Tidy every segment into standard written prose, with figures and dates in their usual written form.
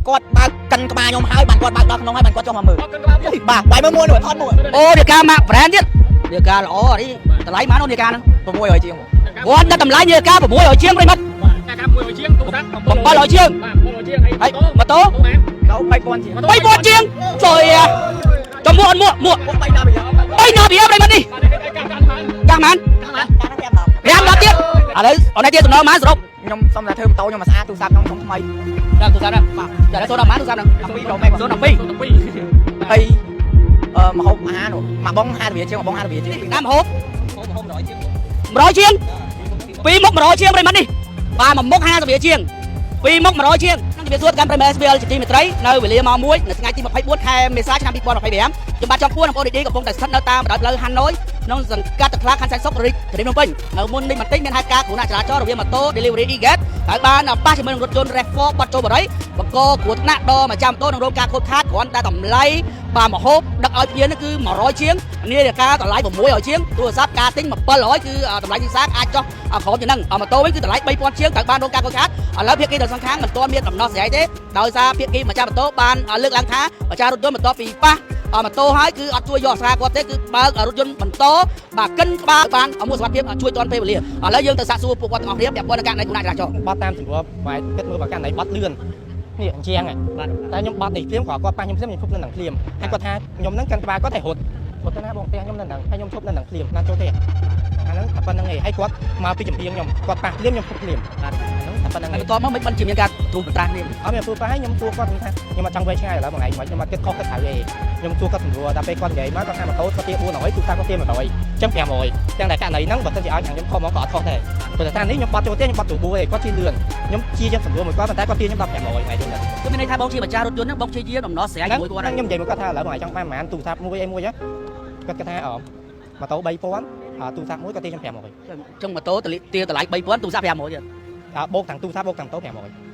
គាត់បើកកិនក្បាលខ្ញុំហើយបានគាត់បើកដល់ក្នុងហើយបានគាត់ចុះមកមើលបាទបាយមើលមួយនោះថតមួយ អូនាฬิកាម៉ាក brand ទៀតនាฬิកាល្អនេះតម្លៃប៉ុន្មានអូនាฬิកាហ្នឹង 600ជាង គាត់ដល់តម្លៃនាฬิកា600ជាងប្រិមិត្ត កាមួយជាងទូរស័ព្ទ 700ជាង បាទ700ជាង ហើយម៉ូតូ ដល់3000ជាង 3000ជាងជួយចំមួកអត់មួកមួក ពួក3ដល់ប្រយោ 3ដល់ប្រិមិត្តនេះ បាទកា កាស កា ប៉ុន្មាន កាស 5ដល់ទៀតឥឡូវអនឡាញទៀតសំណងប៉ុន្មានសរុប ខ្ញុំសុំតែធ្វើម៉ូតូខ្ញុំមកស្អាតទូរស័ព្ទខ្ញុំសុំថ្មី ដល់ទូរស័ព្ទហ្នឹងបាទចាដល់សូនដល់ប៉ុន្មានទូរស័ព្ទហ្នឹង 12 Pro Max សូន12 ហើយអឺមហូបអាហារនោះមួយបង50រៀលជាងមួយបង50រៀលជាង តាមហូប100ជាងពីរមុខ100ជាងប្រិមិត្តនេះបាទមួយមុខ50រៀលជាងពីរមុខ100ជាងនឹងជំរាបសួរទៅកាន់ប្រិមត្ត SBL ជាទីមេត្រីនៅវេលាម៉ោង1នៅថ្ងៃទី24ខែមេសាឆ្នាំ2025ខ្ញុំបាទចង់ពួនបងប្អូនឌីកំពុងតែស្ថិតនៅតាមបណ្ដោយផ្លូវហាណូយក្នុងសង្កាត់តខ្លាខណ្ឌសែនសុខរាជធានីភ្នំពេញនៅមុននេះបន្តិចមានហេតុការណ៍គ្រោះថ្នាក់ចរាចរណ៍រវាងម៉ូតូ Delivery E-Gate ហើយបានប៉ះជាមួយនឹងរថយន្ត RAV4 បាត់ចូលបរិយបង្កគ្រោះថ្នាក់ដល់ម្ចាស់ម៉ូតូនឹងរងការខូចខាតគ្រាន់តែតម្លៃបាទម្ហូបដឹកឲ្យភ្ញៀវនេះគឺ100ជាងនាឡិកាតម្លៃ600ជាងទូរស័ព្ទការទិញ700គឺតម្លៃទីផ្សារអាចចុះក្រោមជាងហ្នឹងម៉ូតូវិញគឺតម្លៃ3000ជាងត្រូវបានរងការខូចខាតឥឡូវភាគីទាំងសងខាងមិនទាន់មានដំណោះស្រាយទេដោយសារភាគីម្ចាស់ម៉ូតូបានលើកឡើងថាម្ចាស់រថយន្តបន្ទាប់ពីប៉ះម៉ូតូហើយគឺអត់ជួយយកអាស្រាគាត់ទេគឺបើករថយន្តបន្តបាទកិនក្បាលបានអមួសុវត្ថិភាពជួយទាន់ពេលវេលាឥឡូវយើងទៅសាកសួរពួកគាត់ទាំងអស់គ្នាពាក់ព័ន្ធនឹងករណីគ្រោះថ្នាក់ចរាចរណ៍ បត់តាមសម្រួលបែរគិតមើលបើករណីបត់លឿននេះអញ្ចឹង បាទ តែខ្ញុំបត់នេះភ្លាមគាត់គាត់ប៉ះខ្ញុំភ្លាមខ្ញុំឈប់នៅនឹងភ្លាមហើយគាត់ថាខ្ញុំហ្នឹងកាន់ក្បាលគាត់ឲ្យរត់រត់ទៅណាបងផ្ទះខ្ញុំនៅនឹងហើយខ្ញុំឈប់នៅនឹងភ្លាមណាចូលទេអាហ្នឹងតែប៉ុណ្្នឹងឯងហើយគាត់មកពីចំហៀងខ្ញុំគាត់ប៉ះភ្លាមខ្ញុំឈប់ភ្លាមបាទហ្នឹងតែប៉ុណ្្នឹងឯង ហើយបន្ទាប់មកមិនបានជាមានការទ្រូបត្រាស់នេះ អត់មានព្រោះប៉ះខ្ញុំសួរគាត់ថាខ្ញុំអត់ចង់វែងឆ្ងាយឥឡូវមួយថ្ងៃខ្ញុំអត់គិតខុសគិតត្រូវទេខ្ញុំសួរគាត់សម្រួលដល់ពេលគាត់និយាយមកគាត់ថាម៉ូតូគាត់ទា400ទូរស័ព្ទគាត់ទា100អញ្ចឹង500ទាំងតែករណីហ្នឹងបើសិនជាឲ្យខាងខ្ញុំខុសមកក៏អត់ខុសដែរព្រោះតែនេះខ្ញុំបត់ចូលទេខ្ញុំបត់ទូបួឯងគាត់ជិះលឿនខ្ញុំជាខ្ញុំសម្រួលមួយគាត់ប៉ុន្តែគាត់ទាខ្ញុំដល់500ថ្ងៃហ្នឹង គឺមានន័យថាបងជាម្ចាស់រថយន្តហ្នឹងបងជាយាមដំណោះស្រាយជាមួយគាត់ ហ្នឹងខ្ញុំនិយាយមួយគាត់ថាឥឡូវមួយថ្ងៃចង់បានប្រហែលទូរស័ព្ទមួយអីមួយគាត់គាត់ថាអម៉ូតូ3000ទូរស័ព្ទមួយគាត់ទាខ្ញុំ500 ចឹងម៉ូតូតលទាតម្លៃ3000ទូរស័ព្ទ500ទៀត បូកទាំងទូរស័ព្ទបូកទាំងម៉ូតូ500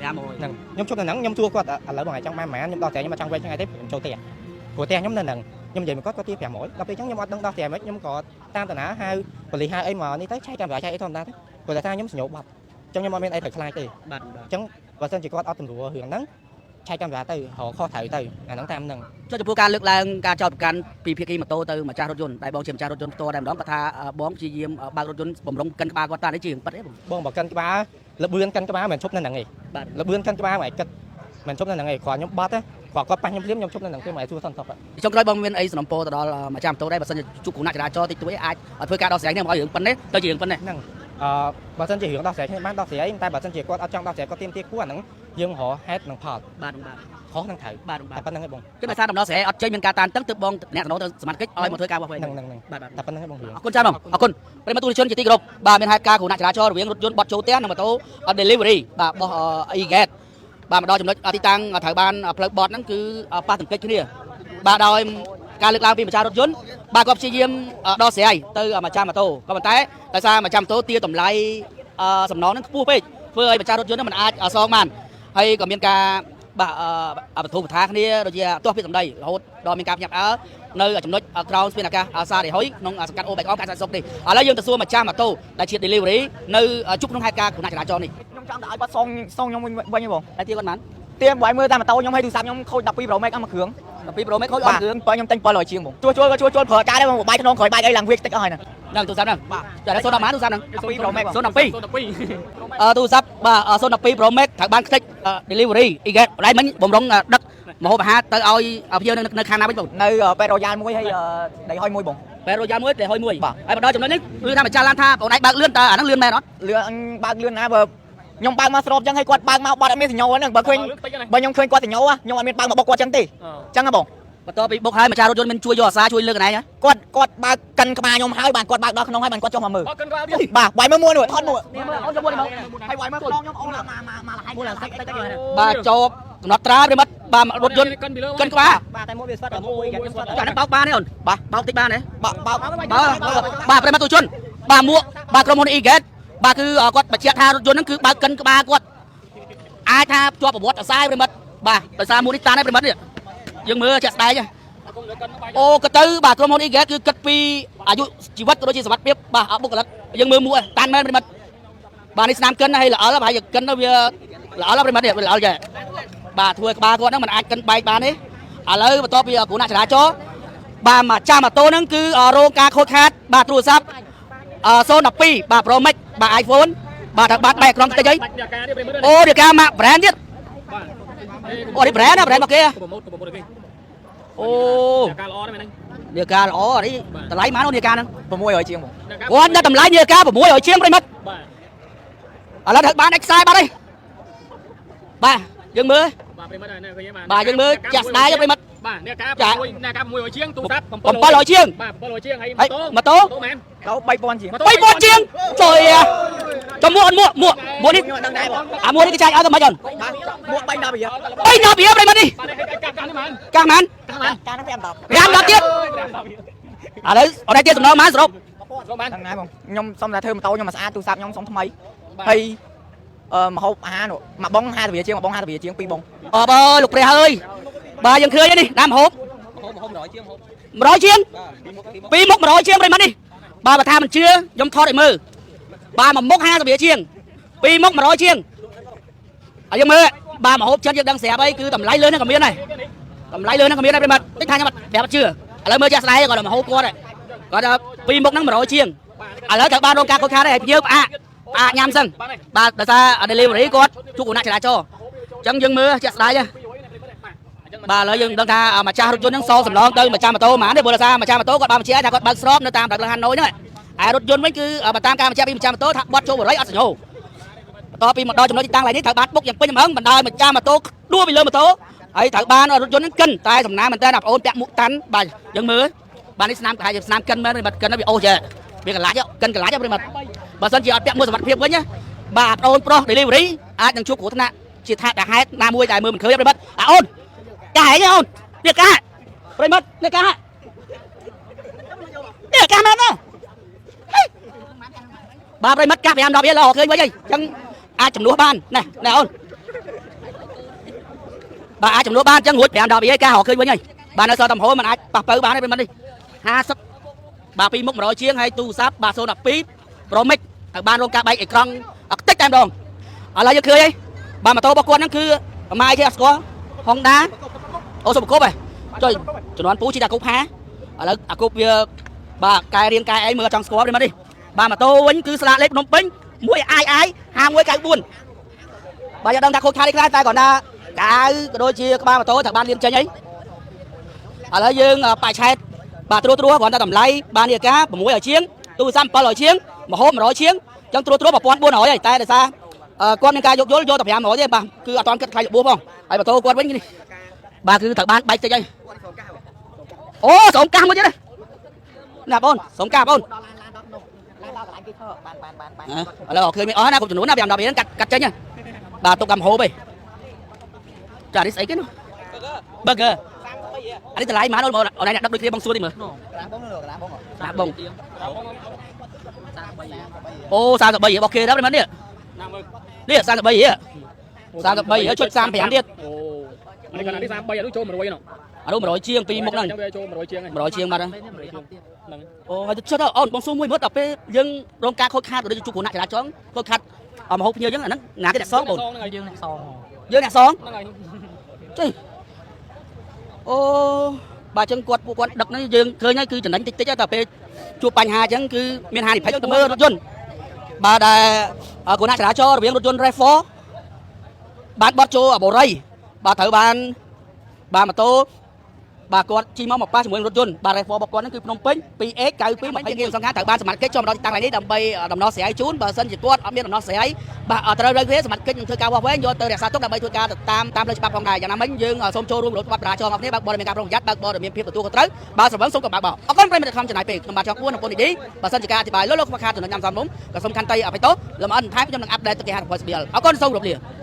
500 ហ្នឹងខ្ញុំជប់នៅហ្នឹងខ្ញុំជួគាត់ឥឡូវបងឯងចង់បានប្រហែលខ្ញុំដោះស្រាយខ្ញុំអត់ចង់វែងឆ្ងាយទេខ្ញុំចូលផ្ទះព្រោះផ្ទះខ្ញុំនៅហ្នឹងខ្ញុំនិយាយមកគាត់គាត់ទា500ដល់ពេលអញ្ចឹងខ្ញុំអត់ដឹងដោះស្រាយមិនខ្ញុំក៏តាមតាណាហៅប៉ូលីសហៅអីមកនេះទៅឆែកកាមេរ៉ាឆែកអីធម្មតាទៅព្រោះតែថាខ្ញុំសញ្ញោបាត់អញ្ចឹងខ្ញុំអត់មានអីត្រូវខ្លាចទេ បាទ អញ្ចឹងបើសិនជាគាត់អត់ទម្រួលរឿងហ្នឹងឆែកកាមេរ៉ាទៅរកខុសត្រូវទៅអាហ្នឹងតាមហ្នឹង ចុះចំពោះការលើកឡើងការចោទប្រកាន់ពីភាគីម៉ូតូទៅម្ចាស់រថយន្តដែលបងជាម្ចាស់រថយន្តផ្ទាល់តែម្ដងគាត់ថាបងព្យាយាមបើករថយន្តបំរុងកិនក្បាលគាត់តានេះជារឿងពិតទេបង បងបើកិនក្បាលលបឿនកិនក្បាលមិនឈប់នៅហ្នឹងឯង បាទ លបឿនកិនក្បាលមិនគិតមិនឈប់នៅហ្នឹងឯងគ្រាន់ខ្ញុំបត់ទេគ្រាន់គាត់ប៉ះខ្ញុំភ្លាមខ្ញុំឈប់នៅហ្នឹងភ្លាមឲ្យសួរសន្តិសុខ ចុងក្រោយបងមានអីសំណពរទៅដល់ម្ចាស់ម៉ូតូដែរបើសិនជាជួបគ្រោះថ្នាក់ចរាចរណ៍តិចតួចអាចធ្វើការដោះស្រាយនេះមកឲ្យរឿងប៉ុណ្ណេះទៅជារឿងប៉ុណ្ណេះ ហ្នឹងអឺបើសិនជារឿងដោះស្រាយគ្នាបានដោះស្រាយតែបើសិនជាគាត់អត់ចង់ដោះស្រាយគាត់ទាមទារគួរអាហ្នឹងយើងរកហេតុនិងផល បាទបាទ ខុសនឹងត្រូវ បាទបាទ តែប៉ុណ្្នឹងឯងបង គឺដោយសារដំណោះស្រាយអត់ចេញមានការតានតឹងទើបបងអ្នកតំណទៅសមត្ថកិច្ចឲ្យមកធ្វើការវាស់វែង ហ្នឹងហ្នឹងហ្នឹង បាទបាទ តែប៉ុណ្្នឹងឯងបងរឿង អរគុណច្រើនបងអរគុណប្រិយមិត្តទូរជនជាទីគោរពបាទមានហេតុការណ៍គ្រោះថ្នាក់ចរាចរណ៍រវាងរថយន្តបត់ចូលផ្ទះនិងម៉ូតូ delivery បាទបោះ e-gate បាទមកដល់ចំណុចទីតាំងត្រូវបានផ្លូវបត់ហ្នឹងគឺប៉ះទង្គិចគ្នាបាទដោយការលើកឡើងពីម្ចាស់រថយន្តបាទគាត់ព្យាយាមដោះស្រាយទៅម្ចាស់ម៉ូតូក៏ប៉ុន្តែដោយសារម្ចាស់ម៉ូតូទាតម្លៃសំណងហ្នឹងខ្ពស់ពេកធ្វើឲ្យម្ចាស់រថយន្តហ្នឹងមិនអាចសងបានហើយក៏មានការបាទបធូបថាគ្នាដូចជាទាស់ពីសម្ដីរហូតដល់មានការភ្ញាក់ផ្អើលនៅចំណុចក្រោមស្ពានអាកាសសារីហុយក្នុងសង្កាត់អូបៃកអមខេត្តសែនសុខនេះឥឡូវយើងទៅសួរម្ចាស់ម៉ូតូដែលជា delivery នៅជួបក្នុងហេតុការណ៍គ្រោះថ្នាក់ចរាចរណ៍នេះ ខ្ញុំចង់តែឲ្យគាត់សងសងខ្ញុំវិញវិញឯងបង តែទាគាត់បាន ទៀមបាយមើលតាមម៉ូតូខ្ញុំឲ្យទូរស័ព្ទខ្ញុំខូច12 Pro Max អស់មួយគ្រឿង 12 Pro Max ខូចអ បាទ ស់គ្រឿង បើខ្ញុំទិញ700ជាងបងជួលជួលក៏ជួលជួលប្រើការដែរបងបាយខ្នងក្រោយបាយអីឡើងវាតិចអស់ហើយហ្នឹង ហ្នឹងទូរស័ព្ទហ្នឹងបាទចាដល់010ម៉ាទូរស័ព្ទហ្នឹង 12 Pro Max 012អឺទូរស័ព្ទបាទ012 Pro Max ត្រូវបានខ្ទេច delivery អ៊ីហ្គេតឡៃមិញបំរុងដឹកម្ហូបអាហារទៅឲ្យភ្ញៀវនៅខាងណាវិញបង នៅពេទ្យរ៉ូយ៉ាល់មួយហើយដីហុយមួយបង បែររយ៉ាមួយតែហុយមួយ បាទ ហើយមកដល់ចំណុចនេះគឺថាម្ចាស់ឡានថាបងឯងបើកលឿនតើអាហ្នឹងលឿនមែនអត់ លឿនបើកលឿនណាបើខ្ញុំបើកមកស្របចឹងហើយគាត់បើកមកបាត់អត់មានសញ្ញោហ្នឹងបើឃើញបើខ្ញុំឃើញគាត់សញ្ញោខ្ញុំអត់មានបើកមកបុកគាត់ចឹងទេចឹងហ៎បង បន្ទាប់ពីបុកហើយម្ចាស់រថយន្តមានជួយយកអាសាជួយលើកកន្លែងហ៎ គាត់គាត់បើកកិនក្បាលខ្ញុំហើយបានគាត់បើកដល់ក្នុងហើយបានគាត់ចុះមកមើល អត់កិនក្បាលទៀត បាទវាយមើលមួយនោះថតមួយ អូនចូលមួយមក ហើយវាយមើលខ្នងខ្ញុំអូនឡើងមកមកមកហើយមួយឡើងតិចតិច បាទចូលកំណត់ត្រាប្រិមិត្តបាទរថយន្ត កិនពីលើ កិនក្បាល បាទតែមួយវាស្វិតដល់មួយគេស្វិត ចាហ្នឹងបោកបានទេអូន បាទ បោកតិចបានទេ បើកបើក បាទបាទប្រិមត្តទូជនបាទមួកបាទក្រុមហ៊ុន E-Gate បាទគឺគាត់បញ្ជាក់ថារថយន្តហ្នឹងគឺបើកកិនក្បាលគាត់អាចថាជាប់ប្រវត្តិអាសាយប្រិមត្តបាទដោយសារមួកនេះតានហើយប្រិមត្តនេះយើងមើលជាក់ស្ដែងអូក៏ទៅបាទក្រុមហ៊ុន E-Gate គឺគិតពីអាយុជីវិតក៏ដូចជាសុវត្ថិភាពបាទបុគ្គលិកយើងមើលមួកតានមែនប្រិមត្តបាទនេះស្នាមកិនហើយល្អល់ប្រហែលជាកិនទៅវាល្អល់ប្រិមត្តនេះវាល្អល់ចេះ បាទធ្វើឲ្យក្បាលគាត់ហ្នឹងមិនអាចកិនបែកបានទេឥឡូវបន្ទាប់ពីគ្រោះថ្នាក់ចរាចរណ៍បាទម្ចាស់ម៉ូតូហ្នឹងគឺរងការខូចខាតបាទទូរស័ព្ទ012បាទ Pro Max បាទ iPhone បាទត្រូវបានបែកអេក្រង់តិចអី បាច់អ្នកការនេះប្រិមិត្ត អូនេះការម៉ាក់ brand ទៀត បាទ អូនេះ brand ណា brand របស់គេហ៎ ប្រម៉ូទគេ អូ អ្នកការល្អណាស់មែនហ្នឹង នាការល្អនេះតម្លៃប៉ុន្មានអូនាការហ្នឹង 600ជាងបង គាត់ដល់តម្លៃនាការ600ជាងប្រិមិត្ត បាទ ឥឡូវត្រូវបានដាច់ខ្សែបាត់ហើយបាទយើងមើល បាទប្រិមិត្តណាឃើញបាទ បាទយើងមើលចាក់ស្ដាយប្រិមិត្ត បាទអ្នកការ6អ្នកការ600ជាងទូរស័ព្ទ 700ជាង បាទ700ជាងហើយ ហើយ ម៉ូតូ ម៉ូតូ ម៉ូតូមែន ដល់3000ជាង 3000ជាងជួយចំមួកអត់មួកមួកមួកនេះ ខ្ញុំអត់ដឹងដែរបង អាមួកនេះគេចាយឲ្យទៅមិនអត់ បាទមួក3 10រៀល 3 10រៀលប្រិមិត្តនេះ បាទនេះកាសកាសនេះមែន កាសម៉ាន កាសមែន ការហ្នឹង5 10 5 10ទៀតឥឡូវអត់ដែរទៀតសំណងម៉ានសរុប ចូលបាន ហ្នឹងហើយបងខ្ញុំសុំតែធ្វើម៉ូតូខ្ញុំមកស្អាតទូរស័ព្ទខ្ញុំសុំថ្មីហើយអឺមហូបអាហារនោះមួយបង50រៀលជាងមួយបង50រៀលជាងពីរបង អបអើយលោកព្រះអើយបាទយើងឃើញហើយនេះដាំហូប ហូប100ជាងហូប 100ជាងពីរមុខ100ជាងប្រិមិត្តនេះបាទបើថាមិនជឿខ្ញុំថតឲ្យមើលបាទមួយមុខ50រៀលជាងពីរមុខ100ជាងហើយយើងមើលបាទមហូបចិត្តយើងដឹងស្រាប់អីគឺតម្លៃលើហ្នឹងក៏មានដែរតម្លៃលើហ្នឹងក៏មានដែរប្រិមិត្តតិចថាខ្ញុំអត់ប្រាប់អត់ជឿឥឡូវមើលចាក់ស្ដាយគាត់មហូបគាត់គាត់ថាពីរមុខហ្នឹង100ជាងឥឡូវត្រូវបានរងការខូចខាតហើយភ្ញៀវផ្អាកផ្អាកញ៉ាំសិនបាទដោយសារ delivery គាត់ជួបគ្រោះថ្នាក់ចរាចរណ៍អញ្ចឹងយើងមើលជាក់ស្ដាយបាទឥឡូវយើងមិនដឹងថាម្ចាស់រថយន្តហ្នឹងសងសំណងទៅម្ចាស់ម៉ូតូហ្មងទេព្រោះដោយសារម្ចាស់ម៉ូតូគាត់បានបញ្ជាក់ថាគាត់បើកស្របនៅតាមផ្លូវហាណូយហ្នឹងឯរថយន្តវិញគឺបើតាមការបញ្ជាក់ពីម្ចាស់ម៉ូតូថាបត់ចូលបរិយអត់សញ្ញោបន្ទាប់ពីមកដល់ចំណុចទីតាំងកន្លែងនេះត្រូវបានបុកយ៉ាងពេញទំហឹងបណ្ដោយម្ចាស់ម៉ូតូដួលពីលើម៉ូតូហើយត្រូវបានរថយន្តហ្នឹងកិនតែសំណាងមែនតើបងប្អូនពាក់មួកតាន់បាទយើងមើលបាទនេះស្នាមប្រហែលជាស្នាមកិនមែនបាទកិនវាអូសចេះវាកន្លាច់កិនកន្លាច់ប្រិមត្តបើសិនជាអត់ពាក់មួកសុវត្ថិភាពវិញណាបាទបងប្អូនប្រុស delivery អាចនឹងជួបគ្រោះថ្នាក់ជាថាហេតុណាមួយដែលមើលមិនឃើញប្រិមត្តអាអូន កាហែងអូននេះកាប្រិមត្តនេះកានេះកាមែនណាបាទប្រិមត្តកា5 10រៀលល្អឃើញវិញអញ្ចឹងអាចចំនួនបានណែណែអូនបាទអាចចំនួនបានអញ្ចឹងរួច5 10រៀលការរកឃើញវិញហើយបាទនៅសល់តំហូរมันអាចប៉ះពៅបានទេប្រិមត្តនេះ50បាទពីមុខ100ជាងហើយទូរស័ព្ទបាទ012 Pro Max ត្រូវបានរងការបែកអេក្រង់ខ្ទេចតែម្ដងឥឡូវយើងឃើញហើយបាទម៉ូតូរបស់គាត់ហ្នឹងគឺប្រមាណគេអត់ស្គាល់ Honda អូសុំប្រកបហ៎ចុយជំនាន់ពូជីតាគប់ហាឥឡូវអាគប់វាបាទកែរៀងកែអីមើលអត់ចង់ស្គាល់ទេមកនេះបាទម៉ូតូវិញគឺស្លាកលេខភ្នំពេញ 1 II 5194បាទយើងដឹងថាខូចខាតនេះខ្លះតែគ្រាន់ថាកៅក៏ដូចជាក្បាលម៉ូតូត្រូវបានលៀមចេញអីឥឡូវយើងបាច់ឆែតបាទត្រួសត្រាសគ្រាន់តែតម្លៃបាននាការ600ជាងទូរស័ព្ទ700ជាងម្ហូប100ជាងចឹងត្រួសត្រាស1400ហើយតែដោយសារគាត់មានការយោគយល់យកតែ500ទេបាទគឺអត់ទាន់គិតថ្លៃរបួសផងហើយម៉ូតូគាត់វិញនេះបាទគឺត្រូវបានបែកតិចហើយអូស្រោមកាសមួយទៀតណាបងស្រោមកាសបង ដល់ឡានឡានដល់នោះឡានដល់កន្លែងគេធ្វើបានបានបានបាន ឥឡូវឃើញមិនអស់ណាគ្រប់ចំនួនណា5 10រៀលកាត់កាត់ចេញបាទទុកកម្មហូបឯងចានេះស្អីគេនោះ burger អានេះតម្លៃប៉ុន្មានអូនអូនឯងអ្នកដឹកដូចគ្នាបងសួរតិចមើល កន្លះបងនោះកន្លះបង សាបងអូ33រៀលរបស់គេដែរមិននេះ ណាមើល នេះ33រៀល33រៀលចុច35ទៀត អូនេះកណ្ដាលនេះ33អានោះចូល100នោះ អានោះ100ជាងពីរមុខហ្នឹង វាចូល100ជាងហើយ 100ជាងបាត់ហើយ ហ្នឹង អូហើយទៅចិត្តអូនបងសួរមួយមើលដល់ពេលយើងរងការខូចខាតក៏ដូចជាជួបគ្រោះថ្នាក់ចរាចរណ៍ខូចខាតមហូបភ្ញៀវអញ្ចឹងអាហ្នឹងណាគេអ្នកសងបង ហ្នឹងហើយ យើងអ្នកសង យើងអ្នកសង ហ្នឹងហើយ ចេះអូបាទអញ្ចឹងគាត់ពួកគាត់ដឹកហ្នឹងយើងឃើញហើយគឺចំណេញតិចតិចតែពេលជួបបញ្ហាអញ្ចឹងគឺមានហានិភ័យទៅមើលរថយន្តបាទដែលគ្រោះថ្នាក់ចរាចរណ៍រវាងរថយន្ត RAV4 បានបត់ចូលអបរិយបាទត្រូវបានបាទម៉ូតូបាទគាត់ជិះមកមកប៉ះជាមួយរថយន្តបាទ RAV4 របស់គាត់ហ្នឹងគឺភ្នំពេញ 2X 92 20គេសង្ខាត្រូវបានសមត្ថកិច្ចចុះមកដល់ទីតាំងនេះដើម្បីដំណោះស្រាយជូនបើសិនជាគាត់អត់មានដំណោះស្រាយបាទត្រូវរើទេសមត្ថកិច្ចនឹងធ្វើការវាស់វែងយកទៅរក្សាទុកដើម្បីធ្វើការទៅតាមតាមផ្លូវច្បាប់ផងដែរយ៉ាងណាមិញយើងសូមចូលរួមរត់ច្បាប់ចរាចរណ៍របស់គ្នាបើកបរិមានការប្រុងប្រយ័ត្នបើកបរិមានភាពទទួលខុសត្រូវបើស្រវឹងសូមកុំបើកបោអរគុណប្រិយមិត្តខំចំណាយពេលខ្ញុំបាទចောက်គួរនិងពន្ធនីបើសិនជាការអធិប្បាយលោលោកខ្វះខាតចំណុចញ៉ាំសំរុំក៏សូមខន្តីអភ័យទោសលំអិនថែមខ្ញុំនឹងអាប់ដេតទៅគេហទំព័រ SBL អរគុណសូមជម្រាបលា។